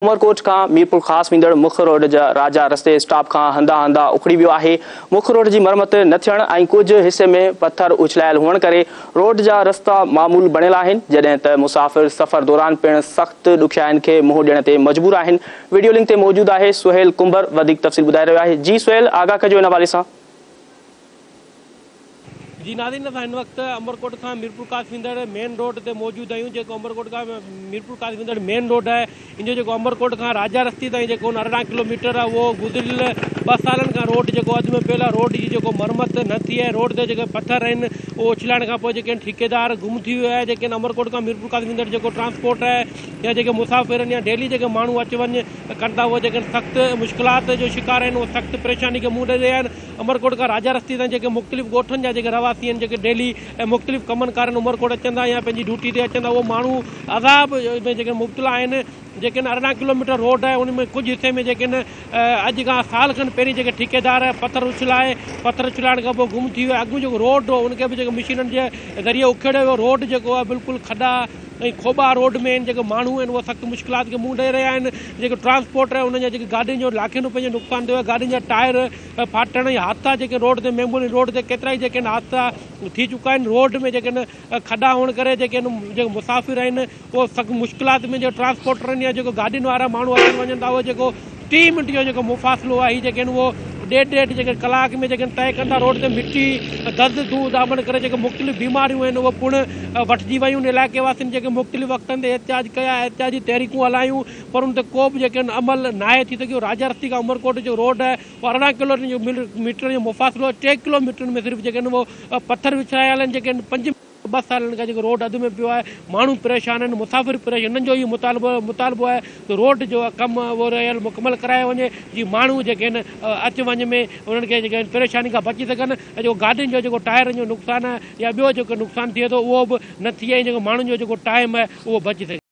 عمرڪوٽ کان ميرپورخاص ويندڙ مک روڊ جا راجا رستي اسٽاپ کان هنڌان هنڌان اکڙي ويو آهي. مک روڊ جي مرمت نه ٿيڻ ۽ ڪجهه حصي ۾ پٿر اڇلايل هئڻ ڪري روڊ جا رستا معمول بڻيل آهن، جڏهن ته مسافر سفر دوران پڻ سخت ڏکيائين کي منهن ڏيڻ تي مجبور آهن. وڊيو لنڪ تي موجود آهي سهيل ڪنڀر وڌيڪ تفصيل ٻڌائي رهيو آهي. جي سهيل آگاهه ڪجو ان حوالي سان. جي ناظرين اسان هن وقت عمرڪوٽ کان ميرپورخاص ويندڙ مين روڊ تي موجود آهيون جيڪو عمرڪوٽ کان ميرپورخاص ويندڙ مين روڊ آهي ان جو جيڪو عمرڪوٽ کان راجا رستي تائين جيڪو 18 ڪلوميٽر آهي اهو گذريل 2 سالن کان روڊ جيڪو اڌ ۾ پيل آهي روڊ جي جيڪو مرمت نه ٿي آهي روڊ تي جيڪي پٿر آهن اهو اڇلائڻ کان پوء جيڪي ٺيڪيدار گم ٿي ويو آهي جيڪي عمرڪوٽ کان ميرپورخاص ويندڙ جيڪو ٽرانسپورٽ آهي يا جيڪي مسافر آهن يا ڊيلي جيڪي ماڻهو اچ وڃ ڪن ٿا اهي جيڪي سخت مشڪلات جو شڪار آهن اهي سخت پريشاني کي منهن ڏئي رهيا آهن. عمرڪوٽ کان راجا رستي تائين جيڪي مختلف ڳوٺن جا جيڪي رهواسي آهن جيڪي ڊيلي ۽ مختلف ڪمن ڪارين عمرڪوٽ اچن ٿا يا پنهنجي ڊيوٽي تي اچن ٿا اهي ماڻهو عذاب ۾ جيڪي مبتلا آهن جيڪي 18 ڪلوميٽر روڊ آهي ان ۾ ڪجهه حصي ۾ جيڪي اڄ کان سال کن پهرين جيڪي ٺيڪيدار پٿر اڇلائي پٿر اڇلائڻ کان پوء گم ٿي ويا اڳ جيڪو روڊ هو ان کي به جيڪي مشينن جي ذريعي اکيڙيو ويو روڊ جيڪو آهي بلڪل کڏا ۽ کوٻا روڊ ۾ آهن جيڪي ماڻهو آهن اهي سخت مشڪلات کي منهن ڏئي رهيا آهن جيڪي ٽرانسپورٽر آهن انهن جا جيڪي گاڏين جو لاکين روپين جو نقصان ٿيو آهي گاڏين جا ٽائر ڦاٽڻ ۽ حادثا جيڪي روڊ تي معمولي روڊ تي ڪيترائي جيڪي آهن حادثا ٿي چڪا آهن روڊ ۾ جيڪي آهن کڏا هئڻ ڪري جيڪي آهن جيڪي مسافر آهن اهي سخت مشڪلات ۾ جيڪي ٽرانسپورٽر آهن يا جيڪو گاڏين وارا ماڻهو اچن وڃن ٿا اهي جيڪو 30 منٽ جو جيڪو مفاصلو آهي هي جيڪي آهن اهو ڏيڍ ڏيڍ جيڪي ڪلاڪ ۾ جيڪي طئي ڪن ٿا روڊ تي مٽي دز ڌو دامن ڪري جيڪي مختلف بيماريون آهن اهي پڻ وٺجي ويون آهن علائقي واسين جيڪي مختلف وقتن تي احتجاج ڪيا احتجاجي تحريڪون هلايون پر ان تي ڪو به جيڪي آهن عمل ناهي ٿي سگهيو راجا رستي کان عمرڪوٽ جو روڊ آهي اهو 18 ڪلو ميٽر جو مفاصلو آهي 3 ڪلو ميٽرن ۾ صرف جيڪي آهن اهو پٿر وڇايل آهن جيڪي آهن 5 2 سالن کان جيڪو روڊ اڌ ۾ پيو آهي ماڻهو پريشان آهن مسافر پريشان انهن جو اهو مطالبو مطالبو آهي ته روڊ جو ڪم اهو رهيل مڪمل ڪرايو وڃي جيئن ماڻهو جيڪي آهن اچ وڃ ۾ انهن کي جيڪي آهن پريشاني کان بچي سگهن ۽ جيڪو گاڏين جو جيڪو ٽائرن جو نقصان آهي يا ٻيو جيڪو نقصان ٿئي ٿو اهو به نه ٿئي ۽ جيڪو ماڻهن جو جيڪو ٽائيم آهي اهو بچي سگهي.